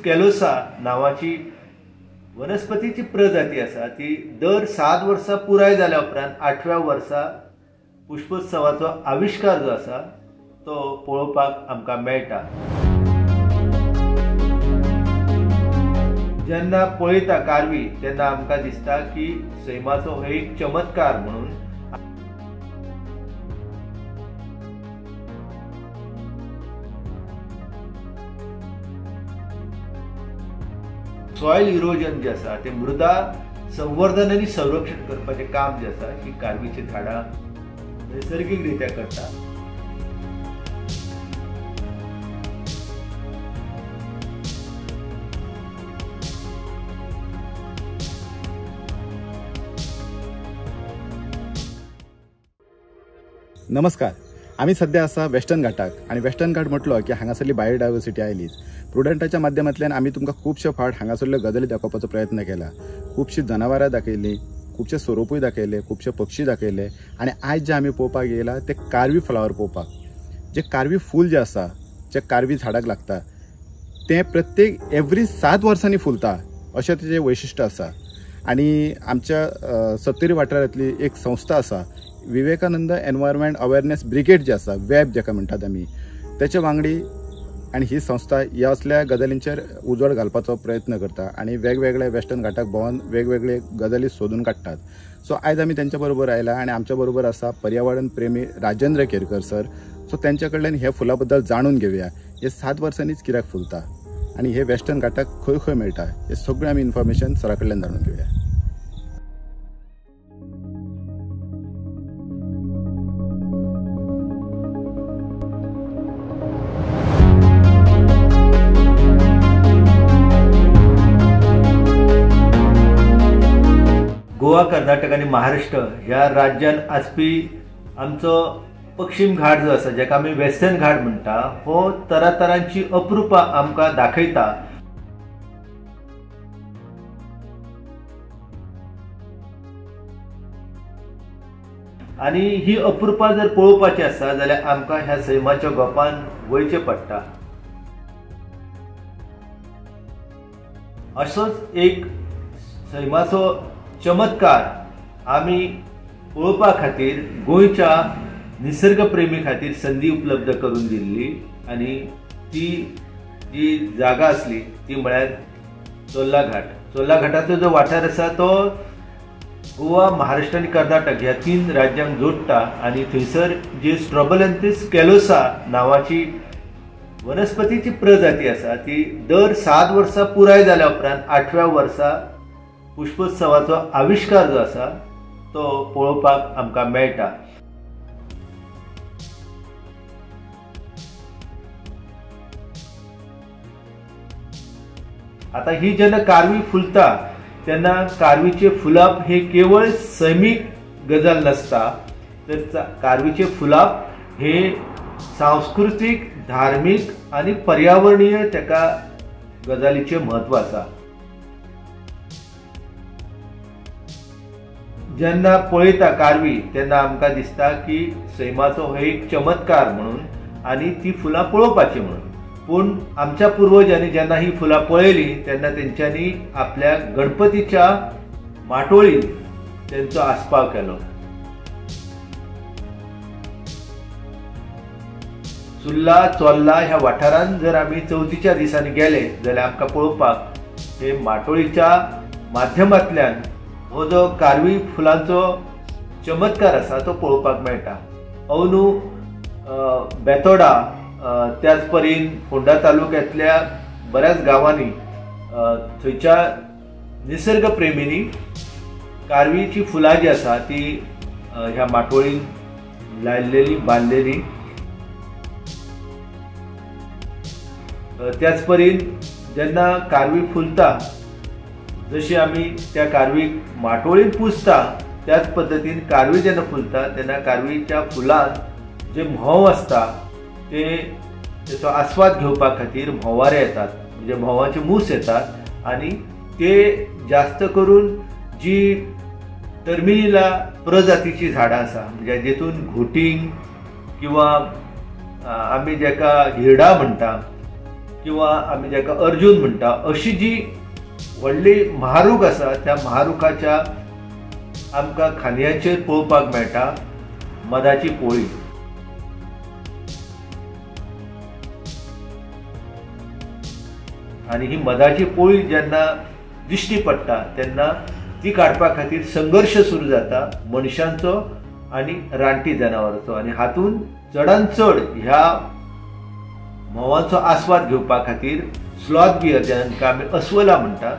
कॅलोसा नांवाची वनस्पतीची प्रजाती आसा ती दर 7 वर्सां पुराय जाल्या उपरांत 8व्या वर्सा पुष्पोत्सवाचो आविश्कार जो आसा तो पळोवपाक आमकां मेळटा। जेन्ना पळयता कारवी तेन्ना आमकां दिसता की सैमाचो हो एक चमत्कार म्हणून। सॉयल इरोजन जे आसा ते मृदा संवर्धन आनी संरक्षण करपाचें काम जें आसा ही कारवीची झाडां नैसर्गिक रित्या करता। नमस्कार, आमी सध्या आसा वेस्टर्न घाटाक आनी वेस्टर्न घाट म्हटलो की हांगासरली बायोडायवर्सिटी आयलीच। प्रुडंटाच्या माध्यमांतल्यान आमी तुमकां खुबशे फावट हांगासरल्यो गजाली दाखोवपाचो प्रयत्न केला। खुबशीं जनावरां दाखयलीं, खुबशे सोरोपूय दाखयले, खुबशे पक्षी दाखयले आनी आयज जे आमी पळोवपाक येयला ते कारवी फ्लावर पळोवपाक। जे कारवी फूल जे आसा, जे कारवी झाडाक लागता तें प्रत्येक एवरी 7 वर्सांनी फुलता अशें तेजें वैशिश्ट आसा। आनी आमच्या सत्तरी वाठारांतली एक संस्था आसा, विवेकानंद एनवायरमेंट अवेअरनेस ब्रिगेड जे आसा, वेब जेका म्हणटात आमी, तेचे वांगडी आनी ही संस्था ह्या असल्या गजालींचेर उजवाड घालपाचो प्रयत्न करता आनी वेगवेगळे वेस्टर्न घाटाक भोंवन वेगवेगळे गजाली सोदून काडटात। सो आयज आमी तेंच्या बरोबर आयला आनी आमच्या बरोबर आसा पर्यावरण प्रेमी राजेंद्र केरकर सर। सो तेंच्या कडल्यान ह्या फुला बद्दल जाणून घेवया, हे 7 वर्सांनीच कित्याक फुलता आनी हे वेस्टर्न घाटाक खंय खंय मेळटा, हे सगळें आमी इन्फॉर्मेशन सरा कडल्यान जाणून घेवया। गोवा, कर्नाटक आनी महाराष्ट्र ह्या राज्यान आसपी आमचो पश्चिम घाट जो आसा, जेका आमी वेस्टर्न घाट म्हणटा, हो तरातरांची अप्रुपां आमकां दाखयता। आनी ही अप्रुपां जर पळोवपाची आसा जाल्यार आमकां ह्या सैमाच्या गोपान वयचें पडटा। असोच एक सैमाचो चमत्कार आमी पळोवपा खातीर गोंयच्या निसर्गप्रेमी खातीर संदी उपलब्ध करून दिल्ली आनी ती जी जागा आसली ती म्हळ्यार चोर्ला घाट। चोर्ला घाटाचो जो वाठार आसा तो गोवा, महाराष्ट्र आनी कर्नाटक ह्या 3 राज्यांक जोडटा आनी थंयसर जी स्ट्रॉबेलेंथिस कॅलोसा नांवाची वनस्पतीची प्रजाती आसा ती दर 7 वर्सां पुराय जाल्या उपरांत 8व्या वर्सा पुष्पोत्सवाचो आविश्कार जो आसा तो पळोवपाक आमकां मेळटा। आतां ही जेन्ना कारवी फुलता तेन्ना कारवीचे फुलाप हे केवळ सैमीक गजाल नासता, तर कारवीचे फुलाप हे सांस्कृतीक, धार्मीक आनी पर्यावरणीय तेका गजालीचें म्हत्व आसा। जेन्ना पळयता कारवी तेन्ना आमकां दिसता की सैमाचो हो एक चमत्कार म्हणून आनी ती फुलां पळोवपाची म्हणून। पूण आमच्या पुर्वजांनी जेन्ना ही फुलां पळयली तेन्ना तेंच्यांनी आपल्या गणपतीच्या माटोळीन तेंचो आस्पाव केलो। सुर्ला, चोर्ला ह्या वाठारांत जर आमी चवथीच्या दिसांनी गेले जाल्यार आमकां पळोवपाक हे माटोळीच्या माध्यमांतल्यान हो जो कारवी फुलांचो चमत्कार आसा तो पळोवपाक मेळटा। अंदू बेतोडा, त्याच परीन फोंडा तालुक्यांतल्या बऱ्याच गांवांनी थंयच्या निसर्गप्रेमींनी कारवीची फुलां जी आसा ती ह्या माटोळीन लायलेली, बांदलेली। त्याच परीन जेन्ना कारवी फुलता जशी आमी त्या कारवीक माटोळीन पुजता त्याच पद्दतीन कारवी जेन्ना फुलता तेन्ना कारवीच्या फुलान जे म्होंव आसता ते तेचो आस्वाद घेवपा खातीर म्होंवारे येतात, म्हणजे म्होंवाचे मूस येतात आनी ते जास्त करून जी टर्मिनिला प्रजातीची झाडां आसा, म्हणजे जेतून घोटींग किंवा आमी जेका हिरडा म्हणटा किंवा आमी जाका अर्जुन म्हणटा अशी जी व्हडली महारूख आसा त्या महारुखाच्या आमकां खांदयांचेर पळोवपाक मेळटा मधाची पोळी. आनी ही मधाची पोळी जेन्ना दिश्टी पडटा तेन्ना ती काडपा खातीर संघर्श सुरू जाता मनशांचो आनी रानटी जनावरांचो, आनी हातूंत चडान चड ह्या म्होंवाचो आस्वाद घेवपा खातीर स्लॉथ बियर जांकां आमी अस्वलां म्हणटा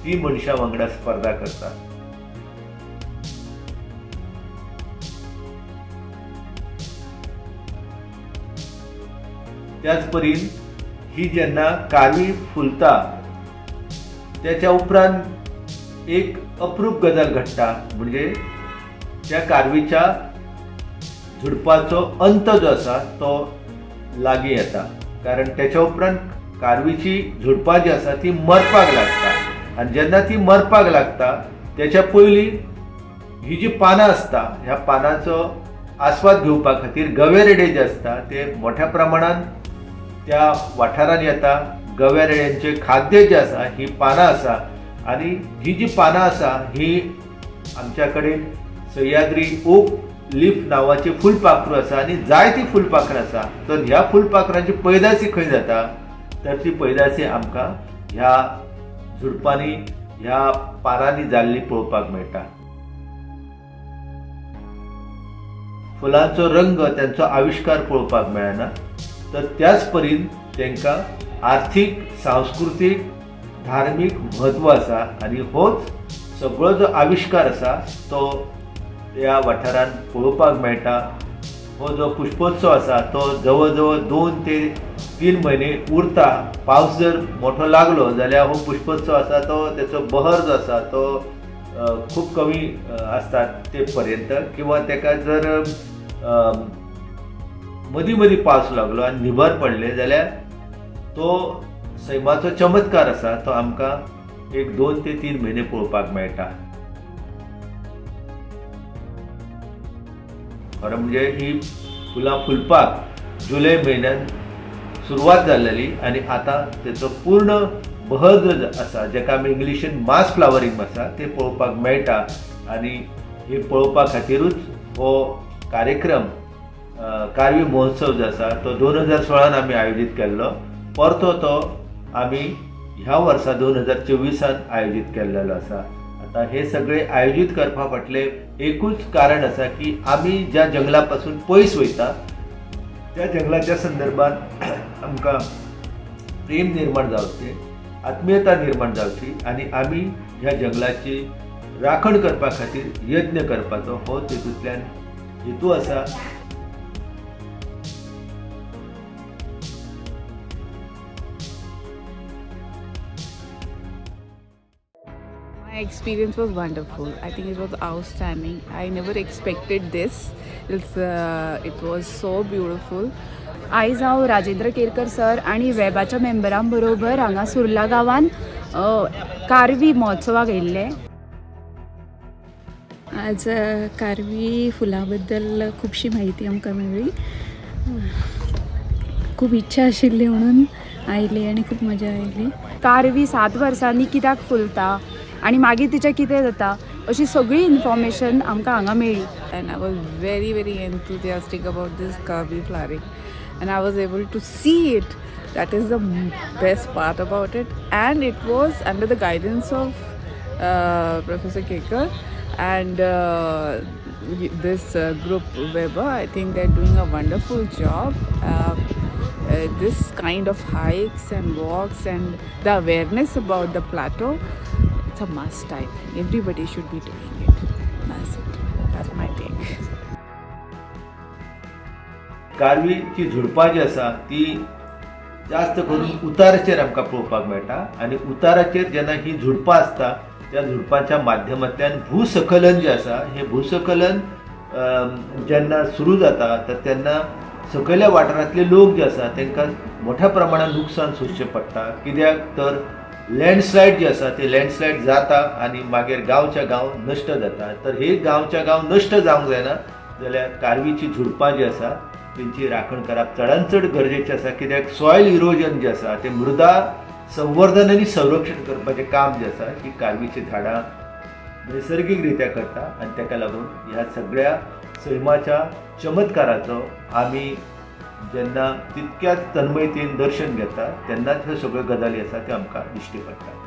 ती मनशां वांगडा स्पर्धा करता. त्याच परीन ही जेन्ना कारवी फुलता त्याच्या उपरांत एक अप्रूप गजाल घडटा, म्हणजे त्या कारवीच्या झुडपाचो अंत जो आसा तो लागीं येता, कारण त्याच्या उपरांत कारवीची झुडपां जी आसा ती मरपाक लागता आनी जेन्ना ती मरपाक लागता त्याच्या पयलीं ही जी पानां आसता ह्या पानांचो आस्वाद घेवपा खातीर गवे रेडे जे आसता ते मोठ्या प्रमाणान त्या वाठारान येता. गव्या रेड्यांचे खाद्य जे आसा ही पानां आसा आनी ही जी पानां आसा ही आमच्या कडेन सह्याद्री ओक लीफ नांवाचे फुलपाखरू आसा आनी जायती फुलपाखरां आसा. तर ह्या फुलपाखरांची पैदासी खंय जाता तर ती पैदासी आमकां ह्या झुडपांनी ह्या पानांनी जाल्ली पळोवपाक मेळटा. फुलांचो रंग त्यांचो आविश्कार पळोवपाक मेळना, तर त्याच परीन तांकां आर्थीक सांस्कृतीक धार्मीक म्हत्व आसा आनी होच सगळो जो आविश्कार आसा तो ह्या वाठारांत पळोवपाक मेळटा. हो जो पुष्पोत्सव आसा तो जवळ जवळ 2 ते 3 म्हयने उरता. पावस जर मोठो लागलो जाल्यार हो पुष्पोत्सव आसा तो तेचो बहर जो आसा तो खूब कमी आसता ते पर्यंत, किंवा ताका जर मदीं मदीं पावस लागलो आनी निबर पडले जाल्यार तो सैमाचो चमत्कार आसा तो आमकां एक 2 ते 3 म्हयने पळोवपाक मेळटा. खरें म्हणजे ही फुलां फुलपाक जुलय म्हयन्यान सुरवात जाल्ली आनी आतां तेचो पूर्ण बहर जो आसा जाका आमी इंग्लिशीन मास फ्लावरींग आसा ते पळोवपाक मेळटा आनी हे पळोवपा खातीरूच हो कार्यक्रम कारवी महोत्सव जो आसा तो 2016 आमी आयोजीत केल्लो, परतो तो आमी ह्या वर्सा 2024 आयोजीत केल्लो आसा. आतां हे सगळे आयोजीत करपा फाटलें एकूच कारण आसा की आमी ज्या जंगला पासून पयस वयता त्या जंगलाच्या संदर्भात आमकां प्रेम निर्माण जावचें, आत्मीयता निर्माण जावची आनी आमी ह्या जंगलाची राखण करपा खातीर यत्न करपाचो हो तेतूंतल्यान हेतू आसा. My experience was wonderful. I think it was outstanding. I never expected this. It was so beautiful. आयज हांव राजेंद्र केरकर सर आनी वेबाच्या मेंबरां बरोबर हांगा सुर्ला गांवान कारवी महोत्सवाक येयल्ले. आज कारवी फुलां बद्दल खुबशी म्हायती आमकां मेळ्ळी. खूब इच्छा आशिल्ली म्हणून आयली आनी खूब मजा आयली. कारवी 7 वर्सांनी कित्याक फुलता आनी मागीर तिचें कितें जाता अशी सगळी इन्फॉर्मेशन आमकां हांगा मेळ्ळी. And I was very very enthusiastic about this Karvi flowering and I was able to see it. That is the best part about it. And it was under the guidance of Professor Kerkar and this group Weber. I think they're doing a wonderful job. This kind of hikes and walks and the awareness about the plateau, it's a must. I think everybody should be doing it. That's it. That's my take. कारवीची झुडपां जी आसा ती जास्त करून उताराचेर आमकां पळोवपाक मेळटा आनी उताराचेर जेन्ना ही झुडपां आसता त्या झुडपांच्या माध्यमांतल्यान भूसखलन जें आसा हें भूसखलन जेन्ना सुरू जाता तर तेन्ना सकयल्या वाठारांतले लोक जे आसा तांकां मोठ्या प्रमाणात लुकसाण सोंसचें पडटा. कित्याक तर लँडस्लायड जे आसा ते लँडस्लायड जाता आनी मागीर गांवच्या गांव नश्ट जाता. तर हे गांवच्या गांव नश्ट जावंक जायना जाल्यार कारवीची झुडपां जी आसा तेंची राखण करप चडान चड गरजेचें आसा, कित्याक सॉयल इरोजन जें आसा तें मृदा संवर्धन आनी संरक्षण करपाचें काम जें आसा ही कारवीचीं झाडां नैसर्गीक रित्या करता आनी ताका लागून ह्या सगळ्या सैमाच्या चमत्काराचो आमी जेन्ना तितक्याच तन्मयतेन दर्शन घेता तेन्नाच ह्यो सगळ्यो गजाली आसा त्यो आमकां दिश्टी पडटा.